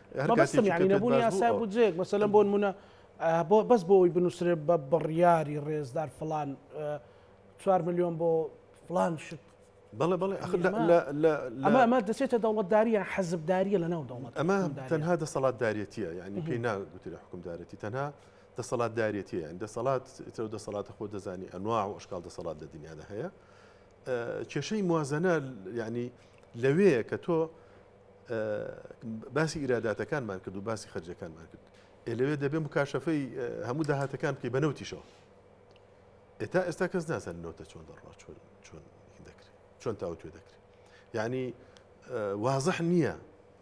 نەبوونی یاسای بودجەیەک مەسەلەن بۆ نمونە بەس بۆ ئەوی بنووسرێ بە بڕیاری ڕێزدار فلان 4 میلیۆن بۆ فلان شت بەڵێ بەڵێ ئەخر ئەمە ئەمە دەچێتە دەوڵەتداریە حەزبداریە لە ناو دەوڵەت ئەمە تەنها دەسەڵاتدارێتیە یعنی پێی ناگوترێ حکومدارێتی تەنها دەسەڵاتدارێتیە یعنی دەسەڵات ئیتر دەسەڵاتە خۆ دەزانی ئەنواع و ئەشکال دەسەڵات لە دنیادا هەیە کێشەی موازنە یعنی لەوەیە کە تۆ باسی ئیراداتەکانمان کرد و باسی خەرجەکانمان کرد لەوێ دەبێ مکاشەفەی هەموو داهاتەکان بکەی بە نەوتیشەوە ئێتا ئێستا کەس نازانێت نەوتە چۆن دەڕوا چۆن چۆن دەکرێت چۆن تاوتوێ دەکرێت یعنی وازح نییە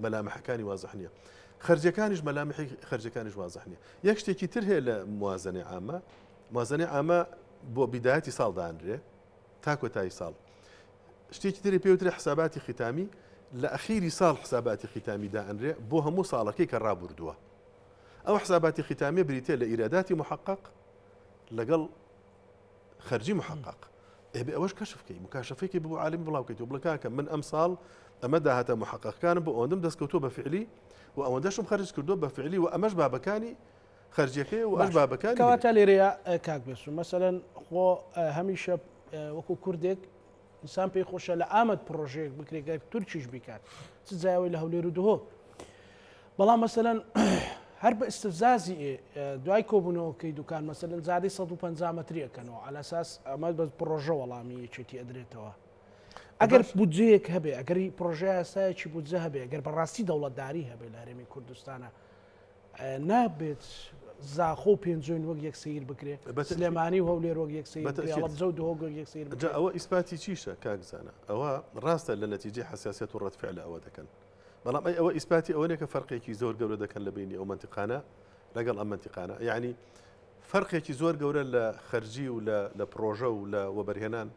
مەلامحەکانی وازح نییە خەرجەکانیش مەلامحی خەرجەکانیش وازح نییە یەک شتێکی تر هەیە لە موازنەی عامە موازنەی عامە بۆ بیدایەتی ساڵ دانرێ تا کۆتایی ساڵ شتێکی تری پێوترە حساباتی ختامی لە ئەخیری ساڵ حساباتی ختامی دائەنرێ بۆ هەموو ساڵەکەی کە ڕابردووە ئەو حساباتی ختامیە بریتە لە ئیراداتی محقق لەگەڵ خەرجی محقق ئێ ئەوەش کەشف کەی مکاشفەیەکی بۆ عالمی بڵاو کەیت و بڵێ کاکە من ئەم ساڵ ئەمە داهاتە محققەکانم بۆ ئەوەندەم دەستکەوتووە بە فعلی و ئەوەندەشم خەرج کردووە بە فعلی و ئەمەش بابەکانی خەرجیەکەی و ئەش بابەکانی کەواتە لێرەیە کاک بێسو مەسەلەن خۆ هەمیشە وەکو کوردێک ئینسان پێی خۆشە لە ئامەد پڕۆژەیەک بکرێت گەر تورکیش بیکات چ جایەوەی لە هەولێر و دهۆک بەڵام مەسەلەن هەر بە ئیستفزازی دوای کۆبوونەوەکەی دوکان مەسەلەن زادەی 150 مەتری ئەکەنەوە عەلەساس ئەمە بە پڕۆژە وەڵامی یەکێتی ئەدرێتەوە ئەگەر بودجەیەک هەبێ ئەگەری پڕۆژە یاسایەکی بودجە هەبێ ئەگەر بەڕاستی دەوڵەتداری هەبێ لە هەرێمی کوردستانە نابێت زاخۆ و پێنجوێن وەک یەک سەیر بکرێ، سلێمانی و هەولێر وەک یەک سەیر بکرێ، هەڵەبجە و دهۆک وەک یەک سەیر بکرێ. جا ئەوە ئیسپاتی چیشە کاک زانا؟ ئەوە ڕاستە لە نەتیجەی حەساسیەت و ڕەد فعلە ئەوە دەکەن، بەڵام ئەی ئەوە ئیسپاتی ئەوە نیە کە فەرقێکی زۆر گەورە دەکەن لە بەینی ئەو مەنتیقانە لەگەڵ ئەم مەنتیقانە؟ یەعنی فەرقێکی زۆر گەورە لە خەرجی و لە لە پڕۆژە و لە وەبەرهێنان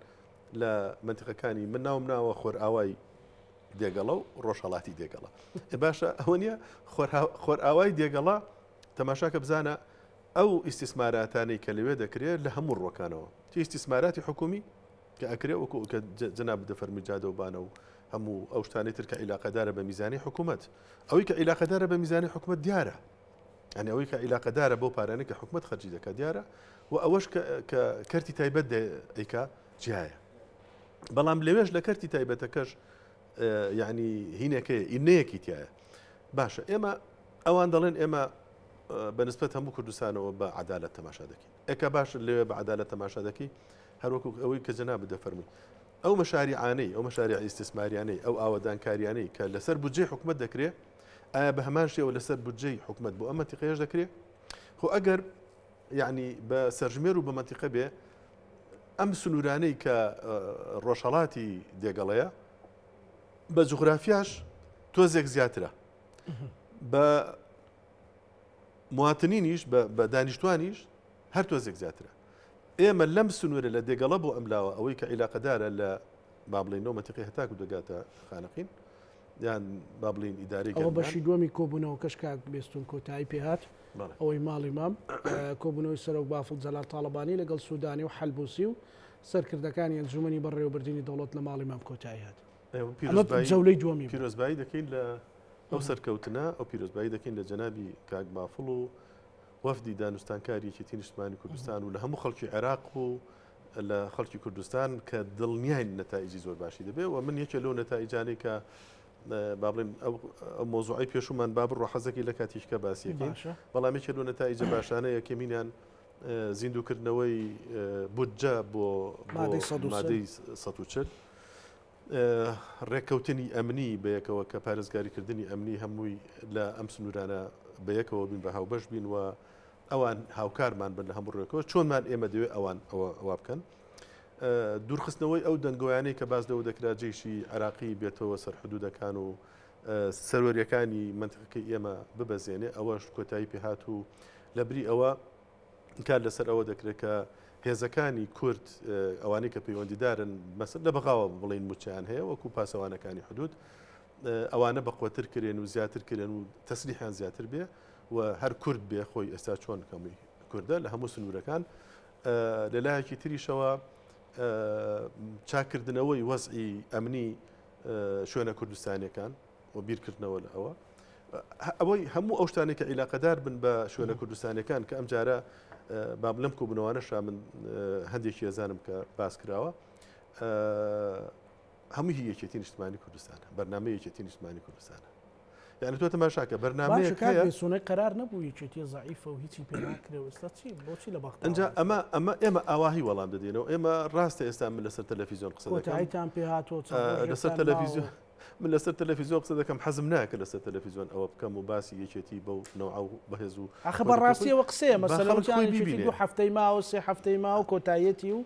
لە مەنتیقەکانی من ناوم ناوە خۆرئاوای دێگەڵە و ڕۆژهەڵاتی دێگەڵە. ئێ باشە ئەوە نییە خۆرئاوای دێگەڵە تەماشاکە بزانە ئەو ئیستیسماراتانەی کە لەوێ دەکرێت لە هەموو ڕوەکانەوە چی ئیستیسماراتی حکومی کە ئەکرێ وەکو کە جەناب دەفەرمی جادە و بانە و هەموو ئەو شتانەی تر کە عیلاقەدارە بە میزانی حکوومەت ئەوەی کە عیلاقەدارە بە میزانی حکوومەت دیارە یعنی ئەوەی کە عیلاقەدارە بۆ پارانەی کە حکوومەت خەرجی دەکات دیارە و ئەوەش کە کەرتی تایبەت ئەیکا جیایە بەڵام لەوێش لە کەرتی تایبەتەکەش یعنی هینەکەی ئینەیەکی تایە باشە ئێمە ئەوان دەڵێن ئێمە بەنسبەت هەموو کوردستانەوە بە عدالت تەماشا دەکەین ئەکە باش لەوێ بە عدالت تەماشا دەکەی هەروەکو ئەوەی کە جەناب دەفەرمووی ئەو مەشاریعانەی ئەو مەشاریع ئیستیسماریانەی ئەو ئاوەدانکاریانەی کە لەسەر بودجەی حکومت دەکرێ ئایا بە هەمان شێوە لەسەر بودجەی حکومت بۆ ئەم مەنتیقەیەش دەکرێ خۆ ئەگەر یعنی بە سەرژمێر و بە مەنتیقە بێ ئەم سنوورانەی کە ڕۆژهەڵاتی دێگەڵەیە بە جوغرافیاش تۆزێک زیاترە بە مواتنینیش بە دانیشتوانیش هەر تۆزێک زیاترە ئێمە لەم سنوورە لە دێگەڵە بۆ ئەملاوە ئەوەی کە عیلاقەدارە لە با بڵێین لەو مەنتیقەی هەتاکو دەگاتە خانەقین یان با بڵێین ئیدارەی ئەوە گەرمیان. بەشی دووەمی کۆبوونەوەکەش کاک بێستون کۆتایی پێهات بەڵێ. ئەوەی ماڵی مام کۆبوونەوەی سەرۆک بافڵ جەلال تاڵەبانی لەگەڵ سودانی و حەلبوسی و سەرکردەکانی ئەنجومەنی بەڕێوەبردنی دەوڵەت لە ماڵی مام کۆتایی هات. ئێوە ئەمە پیرۆزبایی جەولەی دووەمی بوو. پیرۆزبایی دەکەین لە ئەو سەرکەوتنە، ئەو پیرۆزبایی دەکەین لە جەنابی کاک بافڵ و وەفدی دانوستانکاری یەکێتی نیشتمانی کوردستان و لە هەموو خەڵکی عێراق و لە خەڵکی کوردستان کە دڵنیاین نەتائیجی زۆر باشی دەبێ و من یەکێ لەو نەتائیجانەی کە با بڵێن ئەو مۆزوعی پێشومان با بڕۆ حەزەکەی لە کاتیشکە باسیەکەین بەڵام یەکێ لەو نەتائیجە باشانە یەکەمینیان زیندووکردنەوەی بودجە بۆ مادەی 140 ڕێککەوتنی ئەمنی بەیەکەوە کە پارێزگاریکردنی ئەمنی هەمووی لە ئەم سنوورانە بەیەکەوە بین بە هاوبەش بین و ئەوان هاوکارمان بن لە هەموو ڕێکەوە چۆنمان ئێمە دەوێت ئەوان ئەوە ئەوە بکەن دوورخستنەوەی ئەو دەنگۆیانەی کە باس لەوە دەکرا جەیشی عراقی بێتەوە سەر حدودەکان و سەروەریەکانی منتیقەکەی ئێمە ببەزێنێ ئەوەش کۆتایی پێهات و لەبری ئەوە کار لەسەر ئەوە دەکرێت کە هێزەکانی کورد ئەوانەی کە پەیوەندیدارن مەسەر لە بەغاوە بڵین موچیان هەیە وەکو پاسەوانەکانی حدود ئەوانە بەقوەتر کرێن و زیاتر کرێن و تەسلیحیان زیاتر بێ و هەر کورد بێ خۆی ئێستا چۆن کەمووی کوردە لە هەموو سنوورەکان لەلایەکی تریشەوە چاکردنەوەی وەزعی ئەمنی شوێنە کوردستانیەکان و بیرکردنەوە لە ئەوە ئەوەی هەموو ئەو شتانێک کە عیلاقەدار بن بە شوێنە کوردستانەکان کە ئەم جارە باب لەم کۆبوونەوانەشا من هەندێکی ئەزانم کە باس کراوە هەموو هی یەکێتی نیشتمانی کوردستانە بەرنامەی یەکێتی نیشتمانی کوردستانە یعنی تۆ تەماشاکە بەرنامەیەک هەیە سونەی قەرار نەبوو یەکێتی زەعیفە و هیچی پێ ناکرێ و ئێستا چی بۆچی لە بەغدا ئەنجا ئەمە ئەمە ئێمە ئاواهی وەڵام دەدەینەوە ئێمە ڕاستە ئێستا من لەسەر تەلەفیزیۆن قسە دەکەم کۆتاییتان پێ هاتووە چەند ڕۆژێکتان لەسەر ماوە. تەلەفیزیۆن من لەسەر تەلەفیزیۆن قسە دەکەم حەزم ناکە لەسەر تەلەفیزیۆن ئەوە بکەم و باسی یەکێتی بەو نەوعە و بەهێز و ئاخە بەڕاستیەوە قسەیە با مەسەلەن خەڵک وتیان خۆی یەکێتی بیبینێ. دوو هەفتەی ماوە سێ هەفتەی ماوە کۆتاییەتی و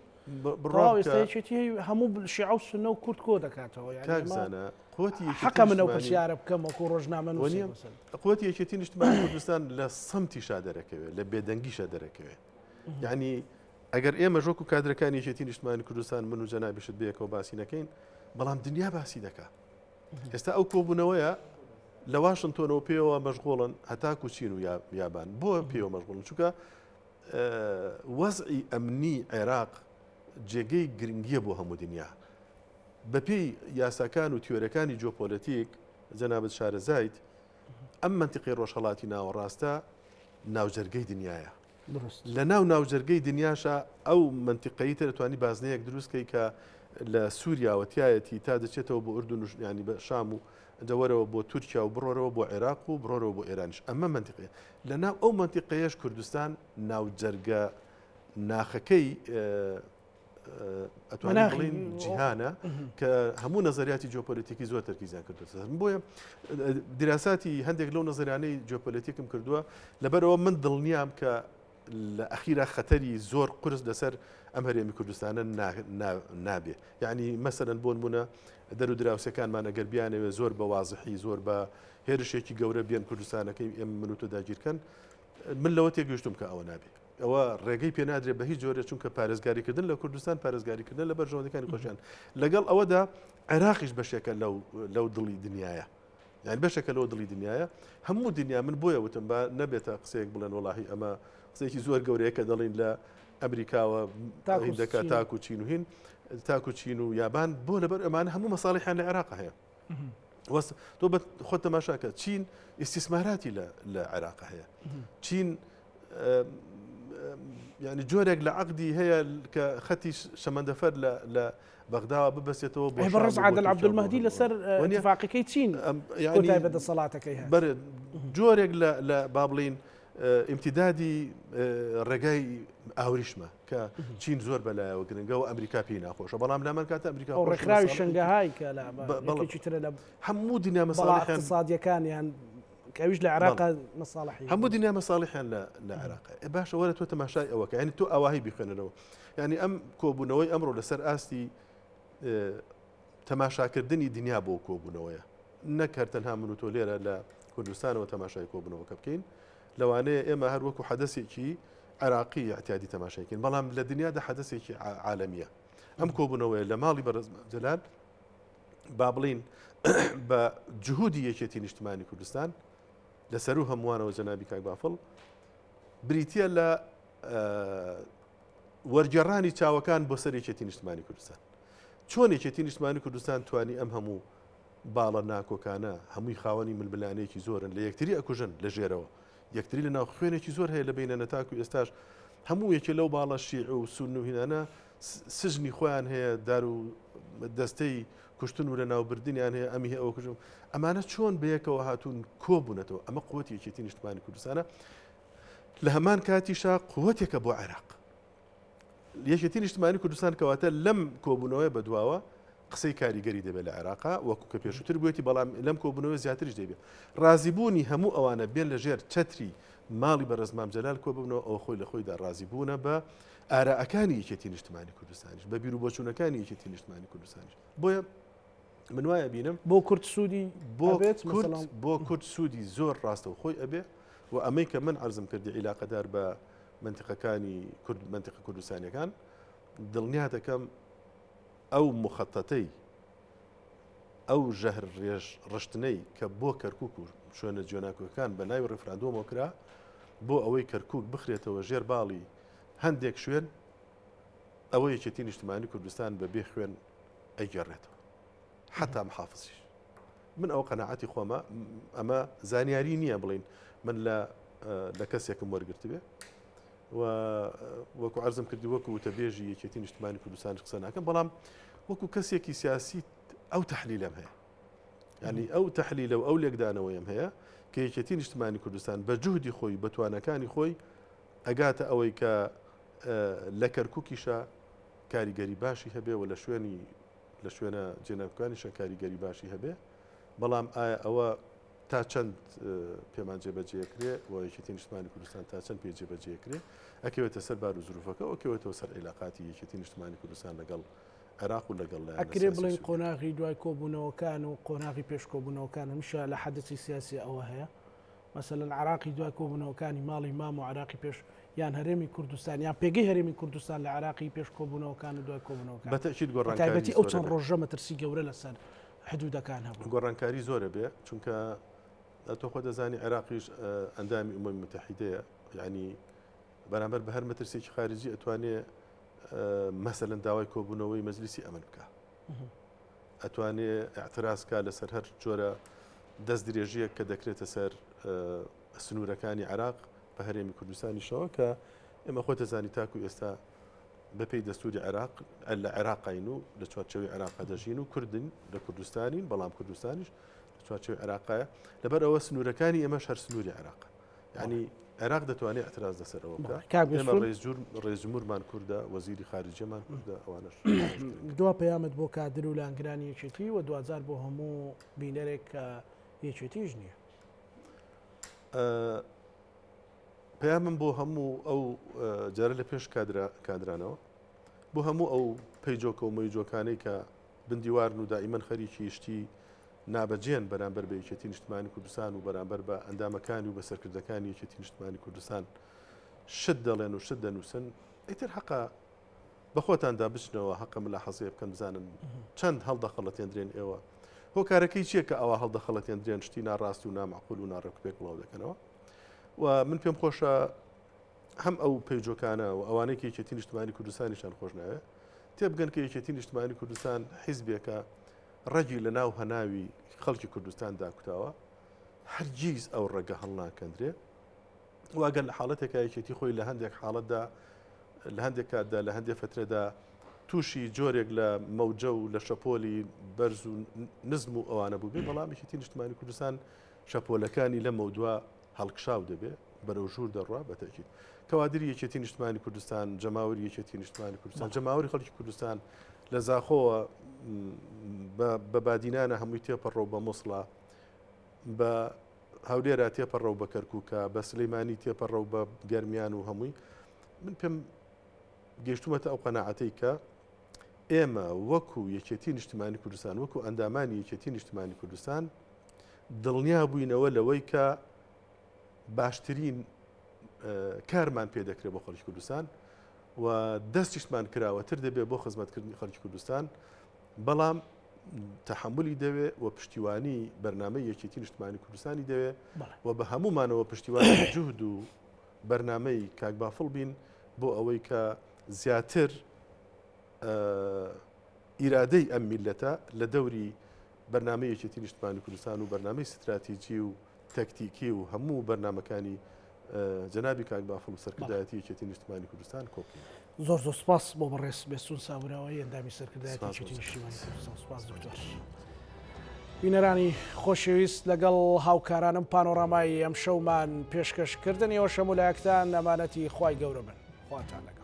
بڕوا تەواو ئێستا بکە یەکێتی هەموو شیعە و سوننە و کورد کۆ دەکاتەوە یعنی کاک ئەمە زانا قوتی یەکێتی حەقە من ئەو نیشتمانی پرسیارە بکەم وەکو ڕۆژنامەنووسێک وەنیە؟ مەسەلەن. قوتی یەکێتی نیشتمانی کوردستان لە سەمتیشا دەرەکەوێ لە بێدەنگیشا دەرەکەوێ یعنی ئەگەر ئێمەش وەکو کادرەکانی یەکێتی نیشتمانی کوردستان من و جەنابیشت بەیەکەوە باسی نەکەین بەڵام دنیا باسی دەکا ئێستا ئەو کۆبوونەوەیە لە واشنتۆنەوە پێوە مەشغوڵن هەتاکو چین و یابان بۆ پێوە مەشغوڵن چونکە وەزعی ئەمنی عێراق جێگەی گرنگیە بۆ هەموو دنیا بەپێی یاساکان و تیۆرەکانی جیۆپۆلەتیک جەنابت شارەزایت ئەم مەنتیقەی ڕۆژهەڵاتی ناوەڕاستە ناوجەرگەی دنیایە لە ناو ناوجەرگەی دنیاشە ئەو مەنتیقەی تر توانی بازنەیەک دروست کەی کە لە سووریاوە تایەتی تا دەچێتەوە بۆ ئوردن و ینی بە شام و دەوەرەوە بۆ تورکیا و بڕۆرەوە بۆ عێراق و بڕۆرەوە بۆ ئێرانیش ئەمە مەنتیقەیە لە ناو ئەو مەنتیقەیەش کوردستان ناوجەرگە ناخەکەی ئەتوانین بڵێین جیهانە کە هەموو نەزەریاتی جیۆپۆلیتیکی زۆر تەرکیزیان کردووە سەر بۆیە دیراساتی هەندێک لەو نەزەریانەی جیۆپۆلیتیکم کردووە لەبەرەوە من دڵنیام کە لە ئەخیرا خەتەری زۆر قورس لەسەر ئەم هەرێمی کوردستانە نابێ یعنی مەسەرەن بۆ نمونە دەر و دراوسەکانمان ئەگەر بیانەوێ زۆر بە وازحی زۆر بە هێرشێکی گەورە بێن کوردستانەکەی ئێمە من و تۆ داگیرکەن من لەوە تێگەیشتم کە ئەوە نابێ ئەوە ڕێگەی پێ نادرێت بە هیچ جۆرێک چونکە پارێزگاریکردن لە کوردستان پارێزگاریکردن لە بەرژەوەندەکانی خۆشیان لەگەڵ ئەوەدا عێراقیش بەشێکە لەو لەو دڵی دنیاە یان بەشێکە لەو دڵی دنیاە هەموو دنیا من بۆیە وتم با نەبێتە قسەیەک بڵێن وڵاهی ئەمە قسەیەکی زۆر گەورەیە کە دەڵین لە ئەمریکاوە دەکات تاکو چین و هین تاکو چین و یابان بۆ لەبەر ئەمانە هەموو مەساڵیحیان لە عێراق هەیە وەس تۆ بە خۆت تەماشاکە چین ئیسیسماراتی لە عێراق هەیە چین ینی جۆرێک لە عقدی هەیە کە خەتی شەمەندەفەر لە بەغداوە ببەسێتەوە بۆ بەڕێز عادل عەبدولمەهدی لەسەر اتفاقەکەی چین کۆتای بە دەسەڵاتەکەی هات. بەرێ جۆرێک لە با بڵین ئیمتیدادی ڕێگای ئاوریشمە کە چین زۆر بەلایەوە گرنگە و ئەمریکا پێی ناخۆشە بەڵام لامان کاتە ئەمریکا ئەو ڕێکخراوی شەنگەهای کە لە یەکێکی ترە لە هەموو دنیا بەڵا مەساڵحیان اقتصادیەکانیان کە ئەویش لە عێراق مەساڵحی هەموو دنیا مەساڵحیان لە لە عێراق باشە وەرە تۆ تەماشای ئەوەکە یعنی تۆ ئاواهی بیخوێنەرەوە یعنی ئەم کۆبوونەوەی ئەمڕۆ لەسەر ئاستی. تەماشاکردنی دنیا بۆ کۆبوونەوەیە نەک هەر تەنها من و تۆ لێرە لە کوردستانەوە تەماشای کۆبوونەوەکە بکەین لەوانەیە ئێمە هەر وەکو حەدەسێکی عێراقی اعتیادی تەماشای کەین بەڵام لە دنیادا حەدەسێکی عالەمیە ئەم کۆبوونەوەیە لە ماڵی بەڕێز جەلال با بڵین بە جهودی یەکێتی نیشتمانی کوردستان لە سەرو هەمووانەوە جەنابی کاک بافڵ بریتە لە وەرگێڕانی چاوەکان بۆ سەر یەکێتی نیشتمانی کوردستان چۆن یەکێتی نیشتمانی کوردستان توانی ئەم هەموو باڵە ناکۆکانە هەمووی خاوەنی ململانێکی زۆرن لە یەکتری ئەکوژن لە ژێرەوە یەکتری لە ناو خوێنێکی زۆر هەیە لە بینە تاکو ئێستاش هەموو یەکێ لەو باڵە شیع و سون و هینانە سجنی خۆیان هەیە دار و دەستەی کوشتن و لە ناوبردنیان هەیە ئەمی هەیە ئەوە کوژم ئەمانە چۆن بەیەکەوە هاتوون کۆبوونەتەوە ئەمە قوتی یەکێتی نیشتمانی کوردستانە لە هەمان کاتیشا قوتێکە بۆ عێراق یەکێتی نیشتمانی کوردستان کەواتە لەم کۆبوونەوەی بەدواوە قسەی کاریگەری دەبێت لە عێراقا وەکو کە پێشووتر بوویەتی بەڵام لەم کۆبوونەوە زیاتریش دەبێت ڕازیبوونی هەموو ئەوانە بێن لە ژێر چەتری ماڵی بەڕێز مام جەلال کۆ ببنەوە ئەوە خۆی لە خۆیدا ڕازیبوونە بە ئارائەکانی یەکێتی نیشتمانی کوردستانیش بە بیر و بۆچوونەکانی یەکێتی نیشتمانی کوردستانیش بۆیە من وایە بینم بۆ کورد سوودی بۆ کورد بۆ کورد سوودی زۆر ڕاستە و خۆی ئەبێ و ئەمەی کە من عرضم کردی عیلاقەدار بە منتیقەکانی کورد منتیقە کوردستانیەکان دڵنیا دەکەم ئەو مخەتەتەی ئەو ژەهر ڕێژ ڕشتنەی کە بۆ کەرکک و شوێنە جێناکۆکەکان بە ناوی ڕیفراندۆمەوە کرا بۆ ئەوەی کەرکک بخرێتەوە ژێر باڵی هەندێک شوێن ئەوە یەکێتی نیشتمانی کوردستان بە بێ خوێن ئەیگێڕێتەوە حتا محافزیش من ئەو قەنەعەتی خۆمە ئەمە زانیاری نییە بڵین من لە لە کەسێکم وەرگرتبێ و وەکو عەرزم کردی وەکو وتەبێژی یەکێتی نیشتمانی کوردستانیش قسە ناکەم بەڵام وەکو کەسێکی سیاسی ئەو تەحلیلەم هەیە ینی ئەو تەحلیلە و ئەو لێکدانەوەیم هەیە کە یەکێتی نیشتمانی کوردستان بە جوهدی خۆی بە توانەکانی خۆی ئەگاتە ئەوەی کە لە کەرکووکیشە کاریگەری باشی هەبێ و لە شوێنی لە شوێنە جێناکەکانیشە کاریگەری باشی هەبێ بەڵام ئایا ئەوە تا چەند پێمان جێبەجێکرێ و یەکێتی نیشتمانی کوردستان تا چەند پێ جێبەجێکرێ ئەکەوێتە سەر بار و زروفەکە و ئەکەوێتەوە سەر عیلاقاتی یەکێتی نیشتمانی کوردستان لەگەڵ عێراق و لەگەڵ لایەنە ئەکرێ سیاسی بڵێین سوریەکان. قۆناغی دوای کۆبوونەوەکان و قۆناغی پێش کۆبوونەوەکان هەمیشە لە حەدەسی سیاسی ئەوە هەیە مەسەلەن عێراقی دوای کۆبوونەوەکانی ماڵی مام و عێراقی پێش یان هەرێمی کوردستان یان پێگەی هەرێمی کوردستان لە عێراقی پێش کۆبوونەوەکان و دوای کۆبوونەوەکان بە تەئکید بە گۆڕانکاری تایبەتی ئەو زۆرە چەند بێ. ڕۆژە مەترسی گەورە لەسەر حدودەکان هەبوو. گۆڕانکاری زۆرە بێ چونکە تۆ خۆ دەزانی عێراقیش ئەندامی ئومەمی متحیدەیە یعنی بەرامبەر بە هەر مەترسێکی خارجی ئەتوانێ مەسەلەن داوای کۆبوونەوەی مەجلیسی ئەمن بکە ئەتوانێ اعتراز کا لەسەر هەر جۆرە دەست درێژیەک کە دەکرێتە سەر سنوورەکانی عێراق بە هەرێمی کوردستانیشەوە کە ئێمە خۆ دەزانی تاکو ئێستا بەپێی دەستوری عێراق لە عێراقین و لە چوارچێوەی عێراقا دەژین و کوردن لە کوردستانین بەڵام کوردستانیش لە چوارچێوەی عێراقایە لەبەر ئەوە سنوورەکانی ئێمەش هەر سنووری عێراق یعنی عێراق دەتوانێت اعتراز لەسەر ئەوە بکات ئێمە ڕێزمورمان کوردە وەزیری خارجیەمان کوردە ئەوانەش دوا پەیامت بۆ کادر و لانگرانی یەکێتی و دواجار بۆ هەموو بینەرێک کە یەکێتیش نییە. پەیامم بۆ هەموو ئەو جارە لە پێش کادرانەوە بۆ هەموو ئەو پەیجۆکە و مەیجۆکانەی کە بندیوارن و دائیمەن خەریکی شتی نابەجێن بەرامبەر بە یەکێتی نیشتمانی کوردستان و بەرامبەر بە ئەندامەکانی و بە سەرکردەکانی یەکێتی نیشتمانی کوردستان شت دەڵێن و شت دەنووسن ئیتر حەقە بە خۆتاندا بچنەوە حەقە ملاحەزەیە بکەن بزانن چەند هەڵدەخەڵەتێندرێن ئێوە هۆکارەکەی چییە کە ئەوە هەڵدەخەڵەتێندرێن شتی ناڕاست و نامعقول و ناڕێکوپێک بڵاو دەکەنەوە و من پێم خۆشە هەم ئەو پەیجۆکانە و ئەوانەی کە یەکێتی نیشتمانی کوردستانیشان خۆش ناوێ تێبگەن کە یەکێتی نیشتمانی کوردستان حیزبێکە ڕەگی لە ناو هەناوی خەڵکی کوردستان داکوتاوە هەرگیز ئەو ڕەگە هەڵناکەندرێ و ئەگەر لە حاڵەتێکا یەکێتی خۆی لە هەندێک حاڵەتدا لە هەندێک کاتدا لە هەندێک فترەدا تووشی جۆرێک لە مەوجە و لە شەپۆلی بەرز و نزم و ئەوانە بوو بێ بەڵام یەکێتی نیشتمانی کوردستان شەپۆلەکانی لەمەودوا هەڵکشاو دەبێ، بەرەو ژوور دەڕوا بە تەئکید. کەوادری یەکێتی نیشتمانی کوردستان، جەماوەری یەکێتی نیشتمانی کوردستان، جەماوەری خەڵکی کوردستان لە زاخۆوە بە بادینانە هەمووی تێپەڕە و بە موسڵا، بە هەولێرا تێپەڕە و بە کەرکووکە، بە سلەیمانی تێپەڕە و بە گەرمیان و هەمووی. من پێم گەیشتوومەتە ئەو قەناعەتەی کە. ئێمە وەکو یەکێتی نیشتمانی کوردستان وەکو ئەندامانی یەکێتی نیشتمانی کوردستان دڵنیا بووینەوە لەوەی کە باشترین کارمان پێ دەکرێت بۆ خەڵکی کوردستان و دەستیشمان کراوەتر دەبێت بۆ خزمەتکردنی خەڵکی کوردستان بەڵام تەحملی دەوێ و پشتیوانی بەرنامەی یەکێتی نیشتمانی کوردستانی دەوێ و بە هەمومانەوە پشتیوانی جوهد و بەرنامەی کاک بافڵ بین بۆ ئەوەی کە زیاتر ئیرادەی ئەم میلەتە لە دەوری بەرنامەی یەکێتی نیشتمانی کوردستان و بەرنامەی ستراتیجی و تەکتیکی و هەموو بەرنامەکانی جەنابی کاک بافڵ و سەرکردایەتی یەکێتی نیشتمانی کوردستان کۆبکەین. زۆر زۆر سپاس بۆ بەڕێز بێستون سابوراوایی ئەندامی سەرکردایەتی یەکێتی نیشتیمانی کوردستان سپاس دکتۆر. بینەرانی خۆشەویست لەگەڵ هاوکارانم پانۆرامای ئەمشەومان پێشکەش کردن ئێوەش هەموو لایەکتان ئەمانەتی خوای گەورە بن خواتان لەگەڵ.